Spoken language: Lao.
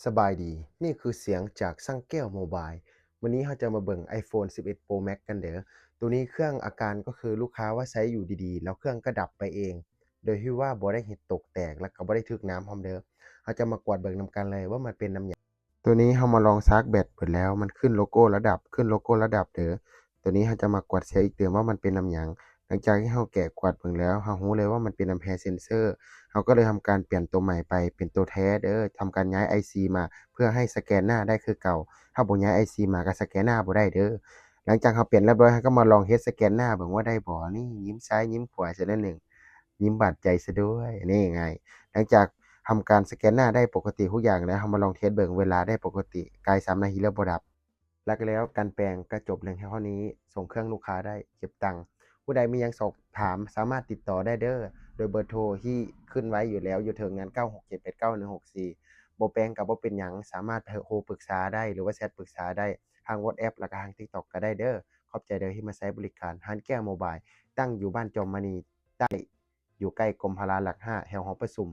ສະບາຍດີ ນີ້ຄືສຽງຈາກຊ່າງແກ້ວໂມບາຍ. ມື້ນີ້ເຮົາຈະມາເບິ່ງ iPhone ສິບເອັດ Pro Max ກັນເດີ. ໂຕນີ້ເຄື່ອງອາການກໍຄືລູກຄ້າວ່າໃຊ້ຢູ່ດີໆ ແລ້ວເຄື່ອງກໍດັບໄປເອງ ໂດຍທີ່ວ່າບໍ່ໄດ້ເຮັດຕົກແຕກ ແລ້ວກໍບໍ່ໄດ້ຖືກນ້ຳພ້ອມເດີ. ເຮົາຈະມາກວດເບິ່ງນຳກັນເລີຍວ່າມັນເປັນນຳຫຍັງ. ໂຕນີ້ເຮົາມາລອງຊາກແບັດເບິ່ງແລ້ວ ມັນຂຶ້ນໂລໂກ້ລະດັບ ຂຶ້ນໂລໂກ້ລະດັບເດີ. ໂຕນີ້ເຮົາຈະມາກວດເຊັກອີກເຕີມວ່າມັນເປັນນຳຫຍັງ. ຫຼັງຈາກທີ່ເຮົາແກະກວດເບິ່ງແລ້ວ ເຮົາຮູ້ເລີຍວ່າມັນເປັນນຳແພເຊັນເຊີ ເຮົາກໍເລີຍທຳການປ່ຽນໂຕໃໝ່ໄປເປັນໂຕແທ້ເດີ. ທຳການຍ້າຍໄອຊີມາ ເພື່ອໃຫ້ສະແກນໜ້າໄດ້ຄືເກົ່າ. ຖ້າບໍ່ຍ້າຍໄອຊີມາກໍສະແກນໜ້າບໍ່ໄດ້ເດີ. ຫຼັງຈາກເຮົາປ່ຽນລຽບຮ້ອຍ ເຮົາກໍມາລອງເຮັດສະແກນໜ້າເບິ່ງວ່າໄດ້ບໍ່. ນີ້ຍິ້ມຊ້າຍຍິ້ມຂວາໃສ່ໜ້ອຍໜຶ່ງ ຍິ້ມບາດໃຈຊະດ້ວຍ. ນີ້ງ່າຍ. ຫຼັງຈາກທຳການສະແກນໜ້າໄດ້ປົກກະຕິທຸກຢ່າງແລ້ວ ເຮົາມາລອງເທສເບິ່ງເວລາໄດ້ປົກກະຕິ ກາຍສາມນາທີແລ້ວບໍ່ດັບ. ຫຼັກແລ້ວການແປງກໍຈົບລົງແຄ່ເທົ່ານີ້. ສົ່ງເຄື່ອງລູກຄ້າໄດ້ ເກັບຕັງ. ຜູ້ໃດມີຫຍັງສອບຖາມສາມາດຕິດຕໍ່ໄດ້ເດີ ໂດຍເບີໂທທີ່ຂຶ້ນໄວ້ຢູ່ແລ້ວຢູ່ເທິງນັ້ນ ເກົ້າຫົກເຈັດແປດເກົ້າໜຶ່ງຫົກສີ່. ບໍ່ແປງກໍບໍ່ເປັນຫຍັງ ສາມາດໂທປຶກສາໄດ້ ຫຼືວ່າແຊັດປຶກສາໄດ້ທາງ WhatsApp ແລ້ວກໍທາງ TikTok ກໍໄດ້ເດີ. ຂອບໃຈເດີທີ່ມາໃຊ້ບໍລິການຮ້ານແກ້ວໂມບາຍ ຕັ້ງຢູ່ບ້ານຈອມມະນີໃຕ້ ຢູ່ໃກ້ກົມພະລາຫຼັກຫ້າ ແຖວຫໍປະຊຸມ.